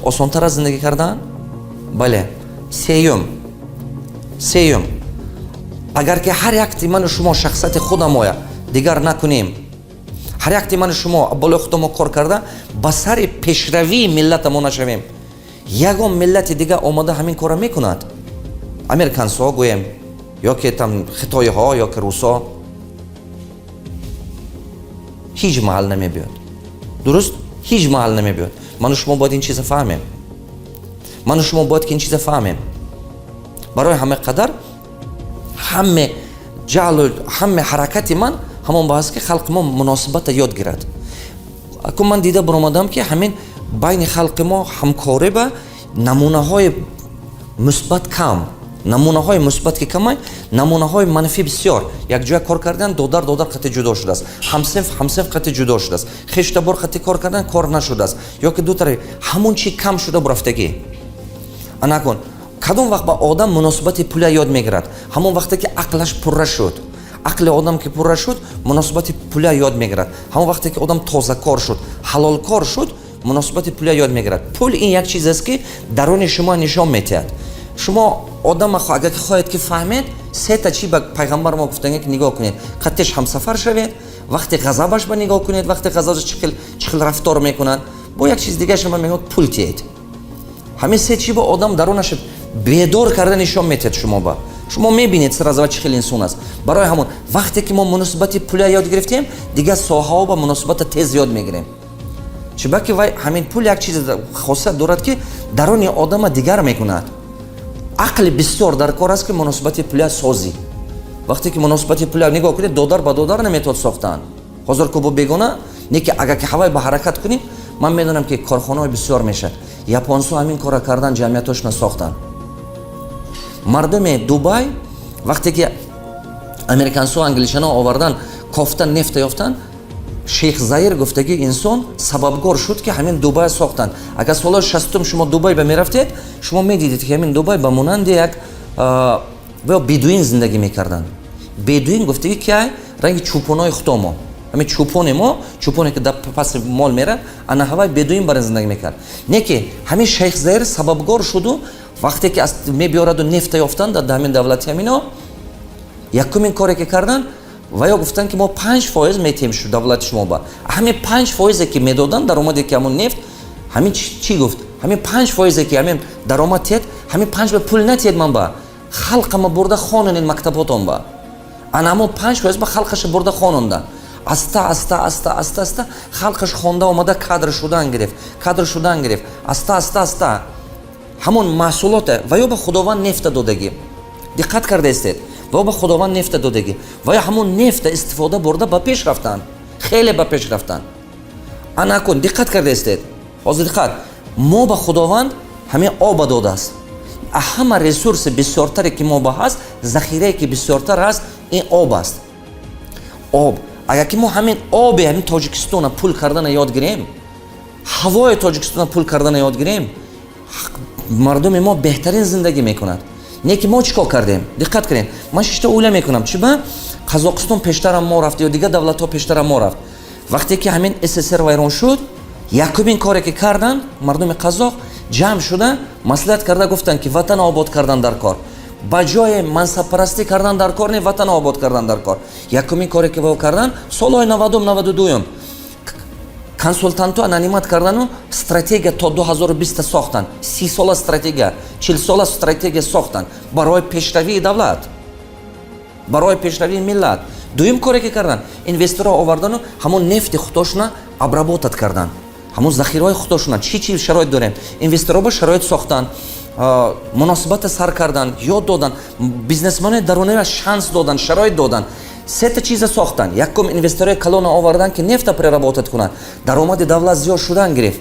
Осонтар аст зиндагӣ кардан. Бале. Сеюм, агар ки ҳар якти ману шумо шахсияти худамоя дигар накунем, ҳар якти ману шумо болои худамо кор карда, ба сари пешравии миллатамо нашавем, ягон миллати дига омада ҳамин корро мекунад? Американсҳо гӯем ё ки там хитоиҳо, ё ки русҳо, ҳеҷ маҳал намебиёд. Дуруст, ҳеҷ маҳал намебиёд. Ману шумо бояд ин чиза фаҳмем. Ману шумо бояд ки ин чиза фаҳмем. Барои ҳама қадар ҳаме ҷаълу ҳаме ҳаракати ман ҳамон ба аст, ки халқи мо муносибата ёд гирад. Акун ман дида баромадам, ки ҳамин байни халқи мо ҳамкорӣ ба намунаҳои мусбат кам. Намунаҳои мусбат ки камай, намунаҳои манфӣ бисёр. Якҷоя кор кардан, додар додар қати ҷудо шудааст, ҳамсинф ҳамсинф қати ҷудо шудааст, хештабор қати кор кардан кор нашудааст, ё ки ду тараф ҳамон чи кам шуда бурафтагӣ. Анакун, кадом вақт ба одам муносибати пуля ёд мегирад? Ҳамон вақте ки ақлаш пурра шуд. Ақли одам ки пурра шуд, муносибати пуля ёд мегирад. Ҳамон вақте ки одам тозакор шуд, ҳалолкор шуд, муносибати пуля ёд мегирад. Пул ин як чиз аст, ки даруни шумо нишон метиҳад. Шумо одама агар ки хоҳед ки фаҳмед, сета чи ба пайғамбар мо гуфтанге, ки нигоҳ кунед: қаттеш ҳамсафар шавед, вақте ғазабаш ба нигоҳ кунед, вақте ғазабаш чӣ хел рафтор мекунад, бо як чиз дига шумо мегӯяд, пул тиҳед. Ҳамин се чи ба одам дарунаш бедор карда нишон метиҳад. Шумо ба шумо мебинед сразу, чӣ хел инсон аст. Барои ҳамон вақте ки мо муносибати пуля ёд гирифтем, дигар соҳаҳо ба муносибата тез ёд мегирем. Чунки вай ҳамин пул як чиз хосият дорад, ки даруни одама дигар мекунад. Ақли бисёр дар кор аст, ки муносибати пуля созӣ. Вақте ки муносибати пуля нигоҳ кунед, додар ба додар наметавод сохтан. Ҳозир ку бо бегона не, ки агар ки ҳавай ба ҳаракат кунем, ман медонам, ки корхонаҳои бисёр мешавад. Японсо ҳамин корро кардан, ҷамъиятошона сохтанд. Мардуми Дубай, вақте ки американсо, англичано овардан, кофтан, нефта ёфтан, Шейх Заир гуфтаги инсон сабабгор шуд, ки ҳамин Дубай сохтанд. Агар солҳои 60-ум шумо Дубай ба мерафтед, шумо медидед, ки ҳамин Дубай ба монанди як бедуин зиндагӣ мекарданд. Бедуин гуфтаги ки ай ранги чӯпонои худомо, ҳамин чӯпони мо, чӯпоне ки дар паси мол мерад, ана ҳавай бедуин барин зиндагӣ мекард. Не ки ҳамин Шейх Заир сабабгор шуду, вақте ки мебиёраду нефта ёфтанд дар ҳамин давлати ҳамино, якумин коре ки карданд, ва ё гуфтанд, ки мо 5% метиҳем давлати шумо ба. Ҳамин 5 фоизе ки медоданд, даромаде ки ҳамон нефт, ҳамин чӣ гуфт? Ҳамин 5 фоизе ки ҳамин даромад тиҳед, ҳамин панҷ ба пул натиҳед, ман ба халқама бурда хононед мактаботон ба. Ана ҳамон 5% ба халқаша бурда хононда. Аста аста, аста аста, аста халқаш хонда омада, кадр шудан гирифт, кадр шудан гирифт. Аста аста, аста ҳамон маҳсулоте ва ё ба Худованд нефта додагӣ. Диққат кардаистед? Ва ба Худованд нефта додагӣ ва ё ҳамон нефта истифода бурда, ба пеш рафтанд, хеле ба пеш рафтанд. Анакун, диққат кардаистед? Ҳозир диққат. Мо ба Худованд ҳамин оба додааст. Ҳама ресурси бисёртаре ки мо ба ҳаст, захирае ки бисёртар ҳаст, ин об аст. Об. Агар ки мо ҳамин оби ҳамин Тоҷикистона пул кардана ёд гирем, ҳавои Тоҷикистона пул кардана ёд гирем, мардуми мо беҳтарин зиндагӣ мекунад. Не ки мо чӣ кор кардем? Диққат кунед, ман шишта ойла мекунам, чӣ ба Қазоқистон пештарам мо рафт ё дигар давлатҳо пештарам мо рафт. Вақте ки ҳамин СССР вайрон шуд, якумин коре ки карданд, мардуми қазоқ ҷамъ шуда, маслиҳат карда, гуфтанд, ки ватан обод кардан дар кор, ба ҷои мансабпарастӣ кардан дар кор не, ватан обод кардан дар кор. Якумин коре ки во кардан, солҳои 90-ум, 92-юм, консултантҳо нанимать кардану стратегия то 2020 сохтанд. 30 сола стратегия, 40 сола стратегия сохтанд барои пешравии давлат, барои пешравии миллат. Дуюм коре ки карданд, инвесторҳо овардану ҳамон нефти худошуна обработать карданд, ҳамон захираҳои худошуна. Чӣ чӣ шароит дорем, инвесторҳо ба шароит сохтанд, муносибата сар карданд, ёд доданд, бизнесменои дарунава шанс доданд, шароит доданд. Сета чиза сохтанд. Якум, инвесторҳои калона оварданд, ки нефта переработать кунанд. Даромади давлат зиёд шудан гирифт.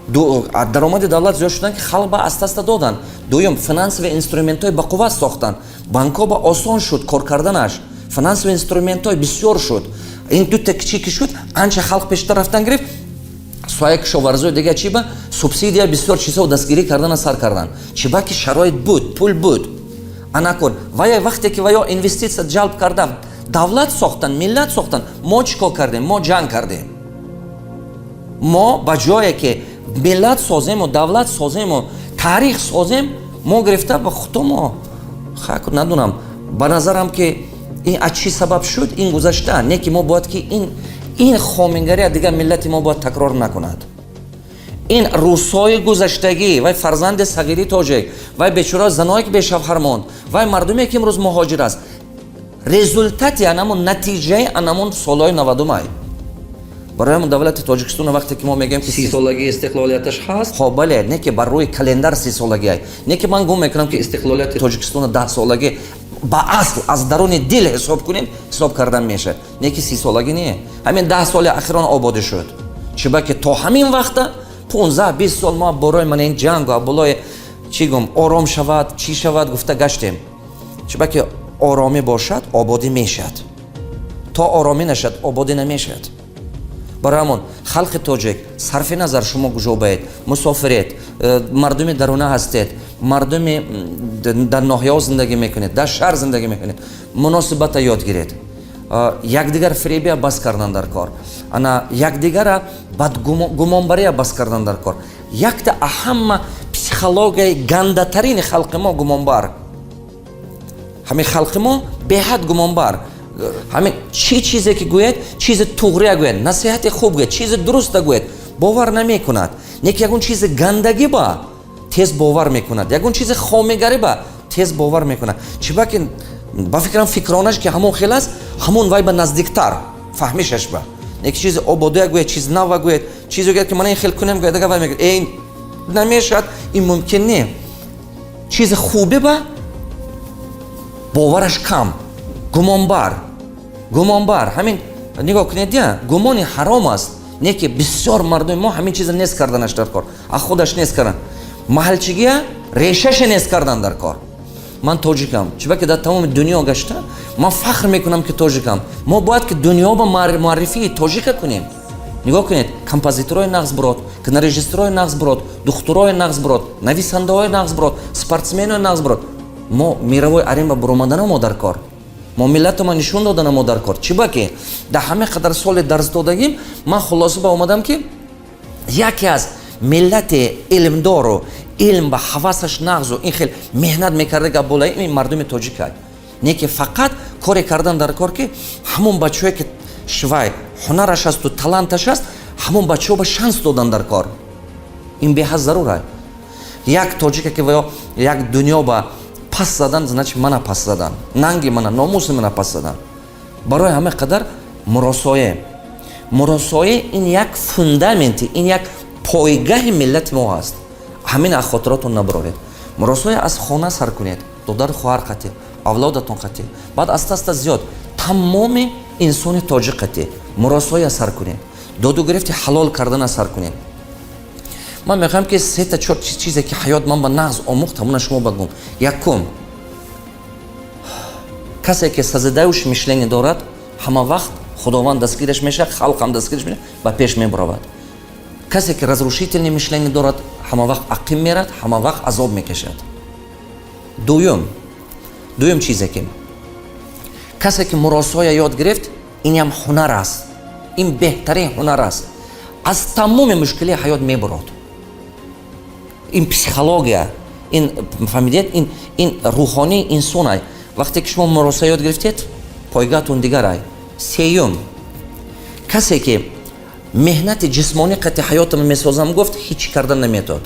Даромади давлат зиёд шудан, ки халқ ба аста аста доданд. Дуюм, финансовый инструментҳои бақувват сохтанд. Банкҳо ба осон шуд кор карданаш, финансовый инструментҳои бисёр шуд. Ин дута чӣ ки шуд, анча халқ пештар рафтан гирифт. Соҳаи кишоварзиё, дига чӣ ба субсидия, бисёр чизҳо дастгирӣ кардана сар карданд. Чӣ ба ки шароит буд, пул буд. Анакун, вая вақте ки ваё инвеститсия ҷалб карда, давлат сохтанд, миллат сохтанд, мо чӣ кор кардем? Мо ҷанг кардем. Мо ба ҷое ки Миллат созему, давлат созему, таърих созем. Мо гирифта ба худомо хак надонам. Ба назарам, ки ин аз чӣ сабаб шуд, ин гузашта не, ки мо бояд ки ин хомингария дигар миллати мо бояд такрор накунад. Ин рӯзҳои гузаштагӣ, вай фарзанди сағири тоҷик, вай бечора заное, ки бешавҳар монд, вай мардуме, ки имрӯз муҳоҷир аст, результати анамон, натиҷаи анамон солҳои 90-умай. Барои ҳамон давлати Тоҷикистон, вақте ки мо мегӯем, ки 30-солагии истиқлолияташ ҳаст. Хоб, бале, не ки бар рӯи календар 30-солагиай, не ки ман гум мекунам, ки истиқлолияти Тоҷикистона 10-солагӣ ба асл аз даруни дил ҳисоб кунем, ҳисоб кардан мешавад, не ки 30-солагӣ не. Ҳамин 10 соли ахирон ободӣ шуд, чиба ки то ҳамин вақта 15-20 сол мо борои мана ин ҷангу болои чӣ гум, ором шавад, чӣ шавад гуфта гаштем. Чиба ки оромӣ бошад, ободӣ мешавад. То оромӣ нашад, ободӣ намешавад. Барои ҳамон, халқи тоҷик, сарфи назар шумо куҷо баед, мусофиред, мардуми даруна ҳастед, мардуми дар ноҳияҳо зиндагӣ мекунед, дар шаҳр зиндагӣ мекунед, муносибата ёд гиред. Якдигар фиребия бас кардан дар кор, ана якдигара бадгумонбария бас кардан дар кор. Якта аҳамма психологияи гандатарини халқи мо гумонбар. Ҳамин халқи мо беҳад гумонбар. Ҳамин чӣ чизе ки гӯяд, чизи туғрия гӯяд, насиҳати хуб гӯяд, чизи дуруста гӯяд, бовар намекунад. Не ки ягон чизи гандагӣ ба тез бовар мекунад, ягон чизи хомигарӣ ба тез бовар мекунад. Чиба ки ба фикрам, фикронаш ки ҳамон хел аст, ҳамон вай ба наздиктар фаҳмишаш ба. Не ки чизи ободия гӯяд, чиз нава гӯяд, чизе гӯяд, ки мана ин хел кунем гӯяд, ага вай мегӯяд: «Э, намешавад, ин мумкин не». Чизи хубе ба бовараш кам, гумонбар, гумонбар. Ҳамин нигоҳ кунед, я гумони ҳаром аст, не ки бисёр мардуми мо ҳамин чиза нест карданаш дар кор, а худаш нест кардан, маҳалчигия решаша нест кардан дар кор. Ман тоҷикам, чиба ки дар тамоми дунё гашта, ман фахр мекунам, ки тоҷикам. Мо бояд ки дунё ба муаррифии тоҷика кунем. Нигоҳ кунед: композиторои нағз бирод, кинорежиссерои нағз бирод, духтурои нағз бирод, нависандаҳои нағз бирод, спортсменои нағз бирод. Мо мировой арена буромадана мо дар кор, мо миллатама нишон додана мо дар кор. Чиба ки дар ҳама қадар соли дарс додагим, ман хулоса ба омадам, ки яке аз миллати илмдору илм ба ҳавасаш нағзу ин хел меҳнат мекарда гап болаи ин мардуми тоҷикай. Не ки фақат коре кардан дар кор, ки ҳамон бачаҳое, ки швай ҳунараш асту таланташ аст, ҳамон бачаҳо ба шанс додан дар кор. Ин беҳад зарур. Як тоҷика ки ё як дунё ба пас задан, значит, мана пас задан, нанги мана, номуси мана пас задан. Барои ҳама қадар муросое, муросое ин як фундаменти, ин як пойгаҳи миллати мо аст. Ҳамин аз хотиротон набароред. Муросое аз хона сар кунед: додару хоҳар қатӣ, авлодатон қатӣ, баъд аста аста зиёд, тамоми инсони тоҷик қатӣ муросоя сар кунед, доду гирифти ҳалол кардана сар кунед. Ман мехоҳам, ки сета чор чизе, ки ҳаёт ман ба нағз омӯхт, ҳамона шумо багӯм. Якум: касе ки созидающий мышление дорад, ҳама вақт Худованд дастгираш мешавад, халқам дастгираш мешавад, ба пеш мебаровад. Касе ки разрушительный мышление дорад, ҳама вақт ақим мерад, ҳама вақт азоб мекашад. Дуюм чизе ки касе ки муросоя ёд гирифт, инам ҳунар аст, ин беҳтарин ҳунар аст, аз тамоми мушкилии ҳаёт мебурод. Ин психология, ин фаҳмидед, ин рӯҳонии инсонай. Вақте ки шумо муроса ёд гирифтед, пойгаҳтун дигарай. Сеюм: касе ки меҳнати ҷисмонӣ қати ҳаётам месозам гуфт, ҳеҷ кардан наметод.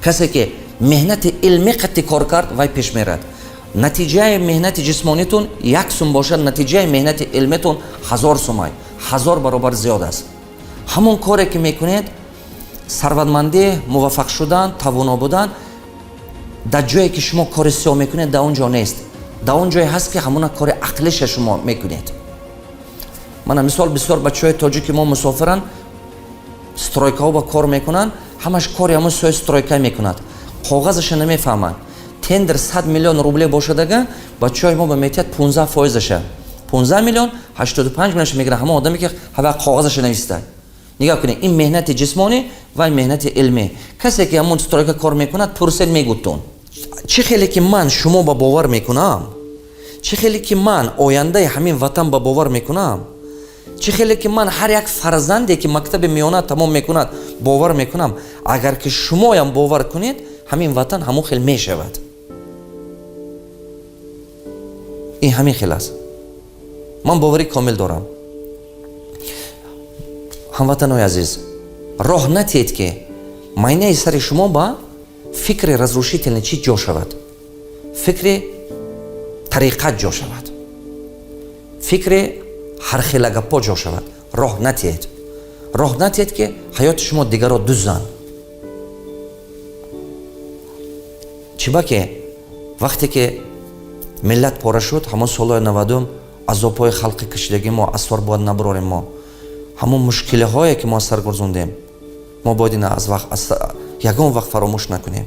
Касе ки меҳнати илмӣ қати кор кард, вай пеш мерад. Натиҷаи меҳнати ҷисмонитун як сум бошад, натиҷаи меҳнати илмитун 1000 сумай, 1000 баробар зиёд аст. Ҳамон коре ки мекунед, сарватмандӣ, муваффақ шудан, тавоно будан дар ҷое, ки шумо кори сиёҳ мекунед, дар он ҷо нест. Дар он ҷое ҳаст, ки ҳамона кори ақлиша шумо мекунед. Мана мисол, бисёр бачаҳои тоҷики мо мусофиранд, стройкаҳо ба кор мекунанд, ҳамаш кори ҳамон сӯи стройка мекунад, коғазаша намефаҳманд. Тендер 100 миллион рубле бошадага, бачаҳои мо ба метиҳад 15 фоизаша, 15 миллион, 85 миллионша мегирад ҳамон одаме, ки ҳава коғазаша нависта. Нигоҳ кунед: ин меҳнати ҷисмонӣ ва меҳнати илмӣ. Касе ки ҳамон стройка кор мекунад, пурсед, мегӯтон. Чӣ хеле ки ман шумо ба бовар мекунам, чӣ хеле ки ман ояндаи ҳамин ватан ба бовар мекунам. Чӣ хеле ки ман ҳар як фарзанде, ки мактаби миёна тамом мекунад, бовар мекунам, агар ки шумоям бовар кунед, ҳамин ватан ҳамон хел мешавад. Ин ҳамин хел аст. Ман боварӣ комил дорам. Ҳамватанои азиз, роҳ натиҳед, ки майнаи сари шумо ба фикри разрушительный чӣ ҷо шавад, фикри тариқат ҷо шавад, фикри ҳархела гапҳо ҷо шавад. Роҳ натиҳед, роҳ натиҳед, ки ҳаёти шумо дигаро дузанд. Чиба ки вақте ки миллат пора шуд, ҳамон солҳои 90-ум, азобҳои халқи кашидагӣ мо аз сор бояд набарорем. Мо ҳамон мушкилиҳое, ки мо аз сар гузондем, мо бояд ина аз вақт ягон вақт фаромӯш накунем.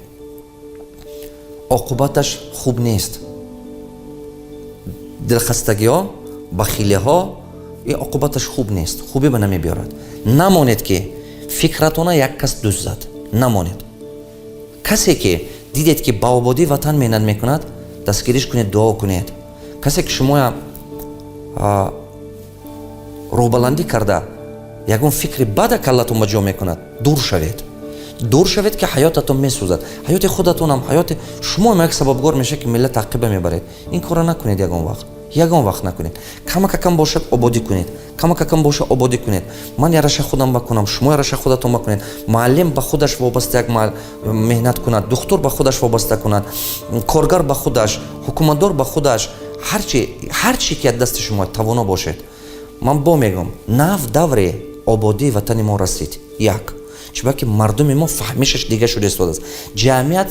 Оқубаташ хуб нест. Дилхастагиҳо, бахилиҳо, ин оқубаташ хуб нест, хубӣ ба намебиёрад. Намонед, ки фикратона як кас дуззад. Намонед. Касе ки дидед, ки ба ободии ватан меҳнат мекунад, дастгириш кунед, дуо кунед. Касе ки шумоя рӯҳбаландӣ карда, ягон фикри бада каллатон ба ҷо мекунад, дур шавед, дур шавед, ки ҳаётатон месӯзад. Ҳаёти худатонам, ҳаёти шумоам як сабабгор мешавад, ки миллат таъқиба мебаред. Ин корро накунед, ягон вақт, ягон вақт накунед. Камакакам бошад, ободӣ кунед, камакакам бошад, ободӣ кунед. Ман яраша худам бакунам, шумо яраша худатон бакунед. Муаллим ба худаш вобаста як меҳнат кунад, духтур ба худаш вобаста кунад, коргар ба худаш, ҳукуматдор ба худаш. Ҳарчи, ҳарчи ки аз дасти шумо, тавоно бошед. Ман бо мегӯм, нав даври ободии ватани мо расид. Як чунки мардуми мо фаҳмишаш дига шуда истодааст. Ҷамъият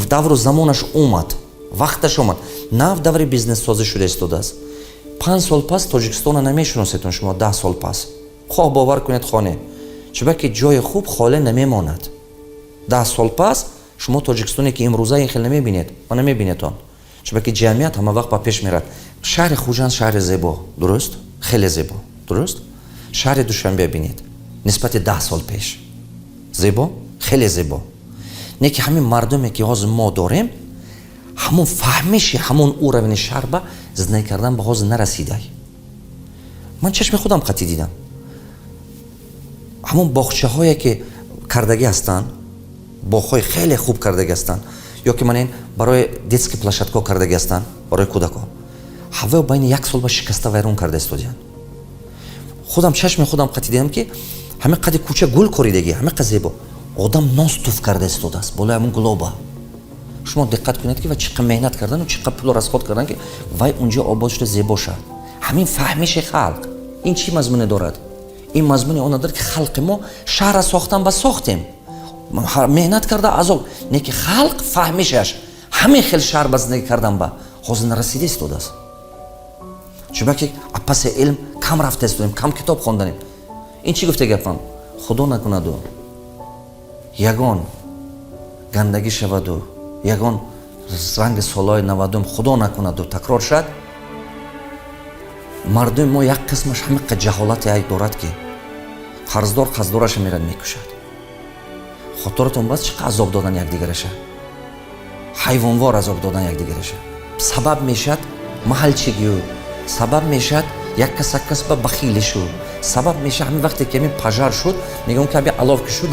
давру замонаш омад, вақташ омад, нав даври бизнессозӣ шуда истодааст. 5 сол пас Тоҷикистона намешиносетон шумо, 10 сол пас, хоҳ бовар кунед, хоҳ не, чунки ҷои хуб холе намемонад. 10 сол пас шумо Тоҷикистоне, ки имрӯза, ин хел намебинед ва намебинедон, чунки ҷамъият ҳама вақт ба пеш мерад. Шаҳри Хуҷанд шаҳри зебо, дуруст? Хеле зебо, дуруст? Шаҳри Душанбе бинед нисбати 10 сол пеш. Зебо, хеле зебо. Не ки ҳамин мардуме, ки ҳозир мо дорем, ҳамон фаҳмиши ҳамон уровень и шаҳр ба зиндагӣ кардан ба ҳозир нарасидай. Ман чашми худам қатӣ дидам, ҳамон боғчаҳое, ки кардагӣ ҳастанд, боғҳои хеле хуб кардагӣ ҳастанд, ё ки ман ин барои детский площадка ҳо кардагӣ ҳастанд барои кӯдакҳо, ҳавоё байни як сол ба шикаста вайрон карда истодиянд. Худам чашми худам қатӣ дидам, ки ҳамин қади кӯча гул коридагӣ, ҳамин қад зебо, одам нос туф карда истодааст болои ҳамон гулоба. Шумо диққат кунед, ки ва чӣ қад меҳнат кардану чӣ қад пуло расход кардан, ки вай унҷо обод шуда, зебо шавад. Ҳамин фаҳмиши халқ ин чӣ мазмуне дорад? Ин мазмуни он дорад, ки халқи мо шаҳра сохтан ба сохтем, меҳнат карда, азоб не, ки халқ фаҳмишаш ҳамин хел шаҳр ба зиндагӣ кардан ба ҳозир нарасида истодааст, чунки паси илм кам рафта истодем, кам китоб хонданем. Ин чӣ гуфта гапам? Худо накунаду ягон гандагӣ шаваду, ягон ранги солҳои 90-ум, худо накунаду, такрор шад. Мардуми мо як қисмаш ҳамиқа ҷаҳолате ай дорад, ки қарздор қарздораша мерад мекушад. Хотиратон бас, чӣ қад азоб додан якдигараша, ҳайвонвор азоб додан якдигараша. Сабаб мешавад маҳалчигию, сабаб мешавад як кас як кас ба бахилишу, сабаб мешавад ҳамин вақте ки ҳамин пожар шуд, мегӯям, ки ҳамин алов ки шуд,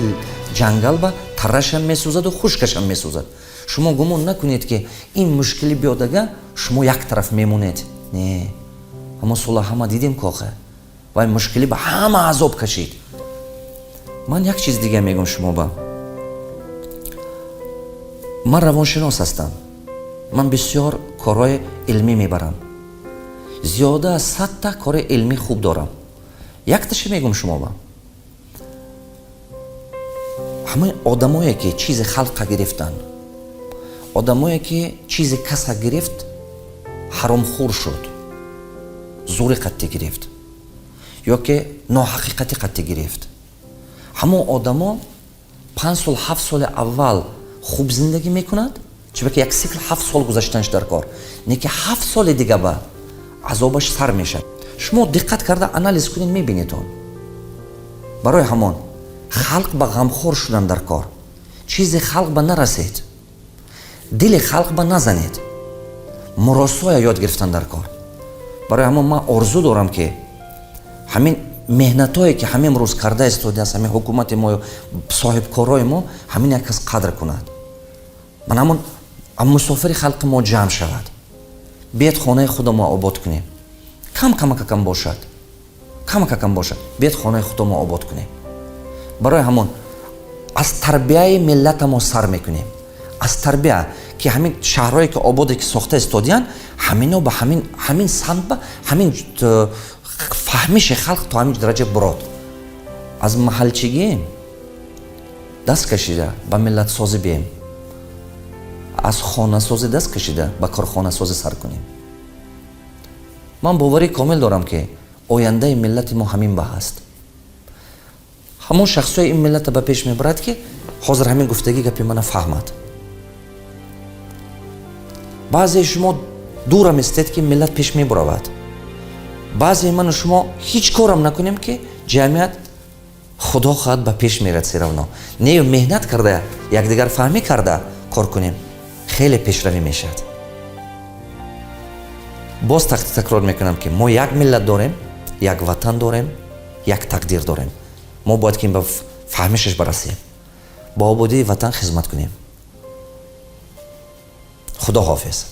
ҷангал ба тарашам месӯзаду хушкашам месӯзад. Шумо гумон накунед, ки ин мушкилӣ биёдага, шумо як тараф мемонед. Не, ҳамон сола ҳама дидем, кохе вай мушкилӣ ба ҳама азоб кашид. Ман як чиз дига мегӯм шумо ба. Ман равоншинос ҳастам, ман бисёр корҳои илмӣ мебарам, зиёда аз 100-та кори илмӣ хуб дорам. Якташа мегӯм шумо ба: ҳамаи одамое, ки чизи халқа гирифтанд, одамое, ки чизи каса гирифт, ҳаромхӯр шуд, зури қатъӣ гирифт ё ки ноҳақиқати қатъӣ гирифт, ҳамон одамо 5 сол, 7 соли аввал хуб зиндагӣ мекунад, чунки як цикл 7 сол гузаштанш дар кор не, ки 7 соли дига ба азобаш сар мешавад. Шумо диққат карда анализ кунед, мебинед он. Барои ҳамон халқ ба ғамхор шудан дар кор. Чизи халқ ба нарасед, дили халқ ба назанед, муросоя ёд гирифтан дар кор. Барои ҳамон ман орзу дорам, ки ҳамин Меҳнатое, ки ҳамин рӯз карда истодааст ҳамин ҳукумати мо, соҳибкорои мо, ҳамин як кас қадр кунад. Ман ҳамон мусофири халқи мо ҷамъ шавад. Биед, хонаи худамо обод кунем. Кам камакакам бошад, камакакам бошад, биед, хонаи худамо обод кунем. Барои ҳамон аз тарбияи миллатамо сар мекунем, аз тарбия, ки ҳамин шаҳрҳое, ки ободе, ки сохта истодиянд, ҳамино ба ҳамин самт, ба ҳамин фаҳмиши халқ то ҳамин дараҷа бурод. Аз маҳалчигӣ даст кашида, ба миллатсозӣ бием, аз хонасозӣ даст кашида, ба корхонасозӣ сар кунем. Ман боварии комил дорам, ки ояндаи миллати мо ҳамин ба ҳаст. Ҳамон шахсҳои ин миллата ба пеш мебарад, ки ҳозир ҳамин гуфтагӣ гапи мана фаҳмад. Баъзеи шумо дурам истед, ки миллат пеш мебуравад. Баъзеи ману шумо ҳеҷ корам накунем, ки ҷамъият, худо хоҳад, ба пеш мерад всё равно. Не, меҳнат карда, якдигар фаҳмӣ карда кор кунем, хеле пешравӣ мешавад. Боз такрор мекунам, ки мо як миллат дорем, як ватан дорем, як тақдир дорем. Мо бояд ки ба фаҳмишаш барасем, ба ободии ватан хизмат кунем. Худо ҳофиз.